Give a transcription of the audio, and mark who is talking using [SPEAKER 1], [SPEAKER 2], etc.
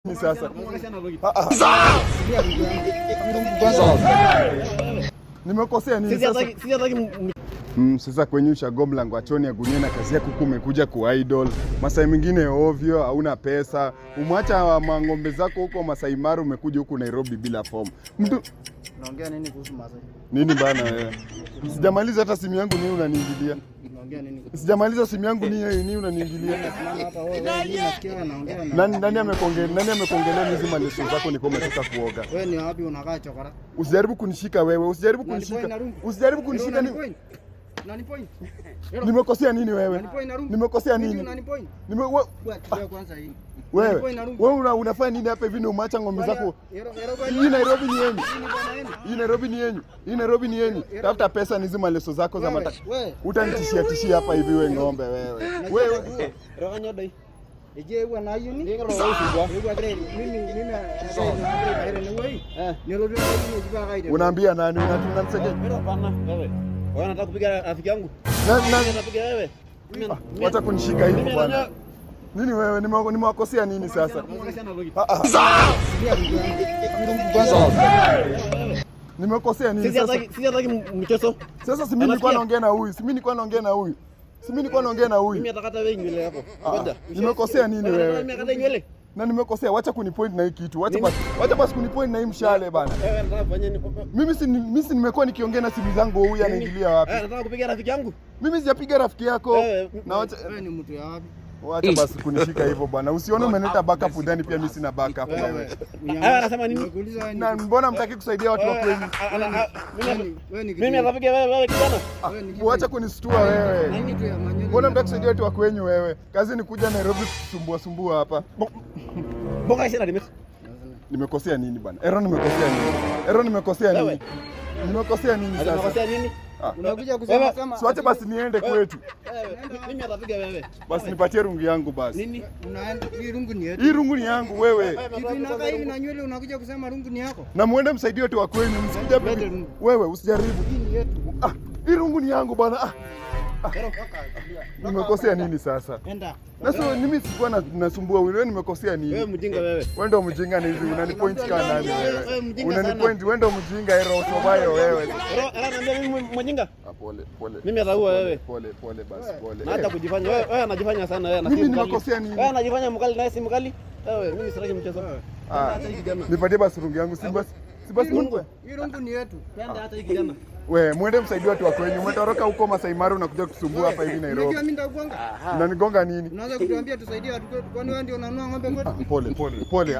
[SPEAKER 1] Ni sasa. Ah, ah. Nimekosea nini sasa?
[SPEAKER 2] Sisi hataki.
[SPEAKER 1] Sasa kwenye ushago mlango wa chooni ya gunia na kazi yako huku umekuja ku idle. Masai mingine ovyo, hauna pesa. Umeacha mang'ombe zako huko Masai Mara, umekuja huku Nairobi bila form. Mtu
[SPEAKER 3] Unaongea nini kuhusu Masai?
[SPEAKER 1] Nini bana wewe? Sijamaliza hata simu yangu, nini unaniingilia?
[SPEAKER 3] Unaongea nini kuhusu?
[SPEAKER 1] Sijamaliza simu yangu, nini unaniingilia?
[SPEAKER 3] Simama hapa wewe, wewe mimi nasikia wanaongea na
[SPEAKER 1] Nani amekuongelea hizi maleso zako niko umetoka kuoga?
[SPEAKER 3] Wewe ni wapi unakaa chokora?
[SPEAKER 1] Usijaribu kunishika wewe, usijaribu
[SPEAKER 3] Unanipoint
[SPEAKER 1] kunishika.
[SPEAKER 3] na rungu.
[SPEAKER 1] Usijaribu kunishika ni
[SPEAKER 3] Unanipoint. Unanipoint.
[SPEAKER 1] Nimekosea nini wewe?
[SPEAKER 3] Unanipoint na rungu.
[SPEAKER 1] Nimekosea
[SPEAKER 3] Mimi
[SPEAKER 1] nini?
[SPEAKER 3] unanipoint.
[SPEAKER 1] Wewe
[SPEAKER 3] Wewe kwanza hii.
[SPEAKER 1] wewe
[SPEAKER 3] Unanipoint na rungu.
[SPEAKER 1] wewe unafanya nini hapa hivi na umeacha ng'ombe zako? Hii Nairobi ni yenu. Hii Nairobi ni yenu. Hii Nairobi ni yenu. Tafuta pesa ni hizi maleso zako za
[SPEAKER 3] Wewe,
[SPEAKER 1] mataka.
[SPEAKER 3] wewe.
[SPEAKER 1] Utanitishia tishia hapa hivi wewe ng'ombe wewe. Wewe
[SPEAKER 3] Eje huwa na hiyo ni? Ewa grade. Mimi grade ni wewe. Nilotu ni jiba kaide.
[SPEAKER 1] Unaambia nani? Unanisaidia?
[SPEAKER 2] Wewe unataka kupiga rafiki yangu?
[SPEAKER 1] Nani
[SPEAKER 2] Unapiga wewe?
[SPEAKER 1] Wacha kunishika hivi
[SPEAKER 2] Mimi
[SPEAKER 1] bwana. Nini wewe nimewakosea nini sasa? Ah, ah. Nimekosea nini
[SPEAKER 2] Sisi
[SPEAKER 1] sasa?
[SPEAKER 2] hataki, sisi hataki mchezo.
[SPEAKER 1] Sasa si mimi nilikuwa
[SPEAKER 2] Anasikia?
[SPEAKER 1] naongea na huyu, si mimi nilikuwa naongea na huyu. Si mimi nilikuwa naongea na huyu.
[SPEAKER 2] Mimi atakata wewe nywele yako.
[SPEAKER 1] Ah,
[SPEAKER 2] Ngoja.
[SPEAKER 1] nimekosea nini wewe?
[SPEAKER 2] Mimi akata nywele.
[SPEAKER 1] Na nimekosea, wacha kunipoint na hii kitu. Wacha
[SPEAKER 2] Nini?
[SPEAKER 1] basi kunipoint na hii mshale bana.
[SPEAKER 2] Wewe unataka kufanya nini?
[SPEAKER 1] Mimi si nimekuwa nikiongea na simu zangu, huyu anaingilia wapi?
[SPEAKER 2] Nataka kupiga rafiki yangu.
[SPEAKER 1] Mimi sijapiga rafiki yako.
[SPEAKER 2] Wewe,
[SPEAKER 1] Na wacha
[SPEAKER 3] Wewe ni mtu ya wapi?
[SPEAKER 1] wacha basi kunishika hivyo bwana. Usione umeleta backup udhani pia mimi sina backup wewe.
[SPEAKER 2] Anasema nini?
[SPEAKER 3] Nimekuuliza wewe ni
[SPEAKER 1] Na mbona mtaki kusaidia watu wa kwenu?
[SPEAKER 3] Wewe ni
[SPEAKER 2] Mimi atapiga wewe wewe kijana.
[SPEAKER 1] Ah,
[SPEAKER 3] Wewe ni kitu-
[SPEAKER 1] wacha kunistua wewe.
[SPEAKER 3] Nini tu ya manywele?
[SPEAKER 1] Mbona mtaki kusaidia watu wa kwenyu wewe? Kazi ni kuja Nairobi kusumbua sumbua hapa.
[SPEAKER 2] Boka isina dime.
[SPEAKER 1] Nimekosea nini bwana? Ero nimekosea nini? Ero nimekosea nini?
[SPEAKER 2] Wewe.
[SPEAKER 1] Nimekosea nini sasa?
[SPEAKER 2] Unakosea nini?
[SPEAKER 1] Ah.
[SPEAKER 3] Unakuja kusema
[SPEAKER 2] Wewe,
[SPEAKER 3] sema.
[SPEAKER 1] Siwache basi niende kwetu.
[SPEAKER 2] Wewe, mimi atapiga wewe.
[SPEAKER 1] Basi nipatie rungu yangu basi.
[SPEAKER 2] Nini?
[SPEAKER 3] Unaenda hii rungu ni yetu.
[SPEAKER 1] Hii rungu ni yangu wewe.
[SPEAKER 3] Kitu inakaa hivi na nywele unakuja kusema rungu ni yako.
[SPEAKER 1] Na muende msaidie watu wa kwenu, msikuja hapa
[SPEAKER 3] Lete
[SPEAKER 1] hivi.
[SPEAKER 3] rungu.
[SPEAKER 1] Wewe usijaribu.
[SPEAKER 3] Hii ni yetu.
[SPEAKER 1] Ah, hii rungu ni yangu bwana. Ah, nimekosea nini sasa?
[SPEAKER 3] Enda.
[SPEAKER 1] Na sio mimi sikuwa nasumbua wewe, nimekosea
[SPEAKER 2] Wewe
[SPEAKER 1] nini?
[SPEAKER 2] mjinga wewe.
[SPEAKER 1] Wewe ndio mjinga na hivi unanipoint kama nani
[SPEAKER 2] Wewe
[SPEAKER 1] wewe?
[SPEAKER 2] mjinga sana.
[SPEAKER 1] Unanipoint wewe ndio mjinga ero usobayo wewe.
[SPEAKER 2] Ero, anaambia mimi mjinga.
[SPEAKER 1] Ah, pole pole.
[SPEAKER 2] Mimi ataua wewe.
[SPEAKER 1] Pole pole basi pole.
[SPEAKER 2] Na hata kujifanya wewe wewe anajifanya sana wewe na
[SPEAKER 1] Mimi
[SPEAKER 2] si mkali.
[SPEAKER 1] nimekosea nini?
[SPEAKER 2] Wewe anajifanya mkali na si mkali. Wewe mimi sitaki mchezo.
[SPEAKER 1] Ah,
[SPEAKER 2] Hata hii kijana.
[SPEAKER 1] nipatie basi rungu yangu si basi. Si basi
[SPEAKER 2] Rungu.
[SPEAKER 3] Hii rungu ni yetu.
[SPEAKER 2] Twende hata hii kijana.
[SPEAKER 1] We, mwende msaidie watu wa kwenyu. Umetoroka huko Masai Mara unakuja kusumbua hapa hivi
[SPEAKER 3] Unajua
[SPEAKER 1] Nairobi.
[SPEAKER 3] mimi nitakugonga.
[SPEAKER 1] Unanigonga nini?
[SPEAKER 3] Unaanza kutuambia tusaidie watu kwetu. Kwani wewe ndio unanunua ng'ombe kwetu?
[SPEAKER 1] Pole pole pole.